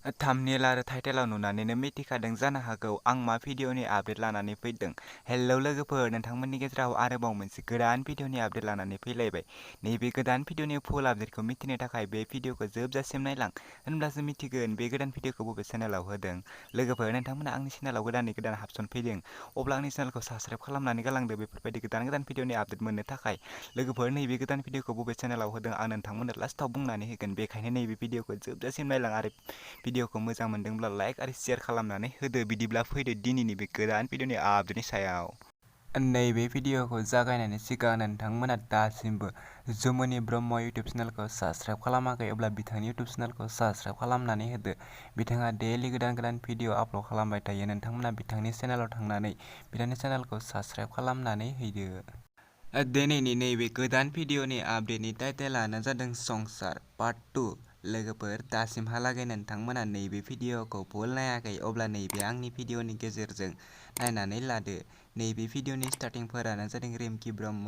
Thumbnail आरो टाइटेलाव नुनानैनो मिथिखादों जानो हागौ आं मा भिडिअनि आपडेट लानानै फैदों। हेलौ लोगोफोर, नोंथांमोननि गेजेराव आरोबाव मोनसे गोदान भिडिअनि आपडेट लानानै फैलायबाय। नैबे गोदान भिडिअनि फुल आपडेटखौ मिथिनो थाखाय बे भिडिअखौ जोबजासिम नायलां, होनब्लासो मिथिगोन बे गोदान भिडिअखौ बबे चेनेलाव होदों। लोगोफोर, नोंथांमोना आंनि चेनेलाव गोदानै गोदान हाबसन फैदों, अब्ला आंनि चेनेलखौ साबस्क्राइब खालामनानै गालांदो बेफोरबायदि गोदान गोदान भिडिअनि आपडेट मोननो थाखाय। लोगोफोर, नैबे गोदान भिडिअखौ बबे चेनेलाव होदों आं नोंथांमोननो लास्टआव बुंनानै होगोन, बेखायनो नैबे भिडिअखौ जोबजासिम नायलां आरो भिडिअखौ मोजां मोनदोंब्ला लाइक आरो शेयार खालामनानै होदो। बिदिब्ला फैदो दिनैनि बे गोदान भिडिअनि आपडेटनि सायाव। नैबे भिडिअखौ जागायनायनि सिगां नोंथांमोना दासिमबो जमुनि ब्रह्म इउटुब चेनेलखौ साबस्क्राइब खालामाखै, अब्ला बिथांनि इउटुब चेनेलखौ साबस्क्राइब खालामनानै होदो। बिथाङा डेलि गोदान गोदान भिडिअ आपल'ड खालामबाय थायो। नोंथांमोना बिथांनि चेनेलाव थांनानै बिथांनि चेनेलखौ साबस्क्राइब खालामनानै होदो। दिनैनि नैबे गोदान भिडिअनि आपडेटनि टाइटेलानो जादों संसार पार्ट 2। लोगोफोर, दासिमहालागै नोंथांमोना नैबे भिडिअखौ फुल नायाखै, अब्ला नैबे आंनि भिडिअनि गेजेरजों नायनानै लादो। नैबे भिडिअनि स्टार्टिंफोरानो जादों रिमकि ब्रह्म,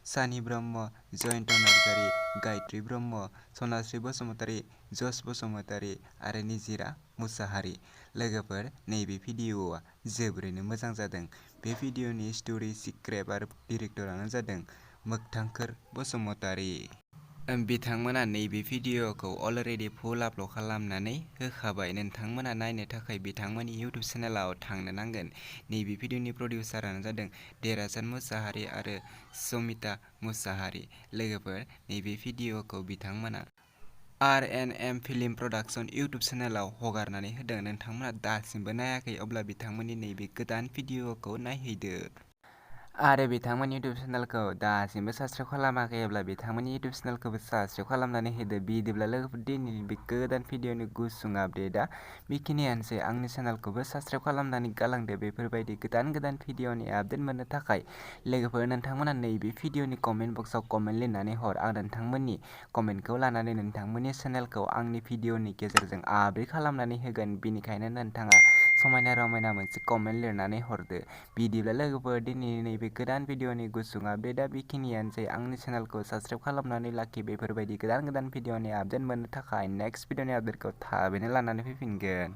सानि ब्रह्म, जयन्त नार्जारि, गायत्रि ब्रह्म, सनास्रि बसुमतारि, जस बसुमतारि आरो निजिरा मुसाहारि। लोगोफोर, नैबे भिडिअआ जोबोरैनो मोजां जादों। बे भिडिअनि स्ट'रि, स्क्रिप्ट आरो डिरेक्टरानो जादों मोगथांखोर बसुमतारि। बिथांमोना नैबे भिडिअखौ अलरेडि फुल आपल'ड खालामनानै होखाबाय। नोंथांमोना नायनो थाखाय बिथांमोननि इउटुब चेनेलाव थांनो नांगोन। नैबे भिडिअनि प्रडिउसारानो जादों देरासात मुसाहारि आरो समिता मुसाहारि। लोगोफोर, नैबे भिडिअखौ बिथांमोना R&M फिल्म प्रडाक्शन इउटुब चेनेलाव हगारनानै होदों। नोंथांमोना दासिमबो नायाखै, अब्ला बिथांमोननि नैबे गोदान भिडिअखौ नायहैदो। आरो बिथांमोननि इउटुब चेनेलखौ दासिमबो साबस्क्राइब खालामाखै, अब्ला बिथांमोननि इउटुब चेनेलखौबो साबस्क्राइब खालामनानै होदो। बिदिब्ला लोगोफोर, दिनैनि बे गोदान भिडिअनि गुसुं आपडेटआ बेखिनियानोसै। आंनि चेनेलखौबो साबस्क्राइब खालामनानै गालांदो बेफोरबायदि गोदान गोदान भिडिअनि आपडेट मोननो थाखाय। लोगोफोर, नोंथांमोना नैबे भिडिअनि कमेन्ट बक्सआव कमेन्ट लिरनानै हर। आं नोंथांमोननि कमेन्टखौ लानानै नोंथांमोननि चेनेलखौ आंनि भिडिअनि गेजेरजों आपडेट खालामनानै होगोन। बेनिखायनो नोंथाङा समायना रमायना मोनसे कमेन्ट लिरनानै हरदो। बिदिब्ला लोगोफोर, दिनैनि नैबे गोदान भिडिअनि गुसुं आपडेटआ बेखिनियानोसै। आंनि चेनेलखौ साबस्क्राइब खालामनानै लाखि बेफोरबायदि गोदान गोदान भिडिअनि आपडेट मोननो थाखाय। नेक्स्ट भिडिअनि आपडेटखौ थाबैनो लानानै फैफिनगोन।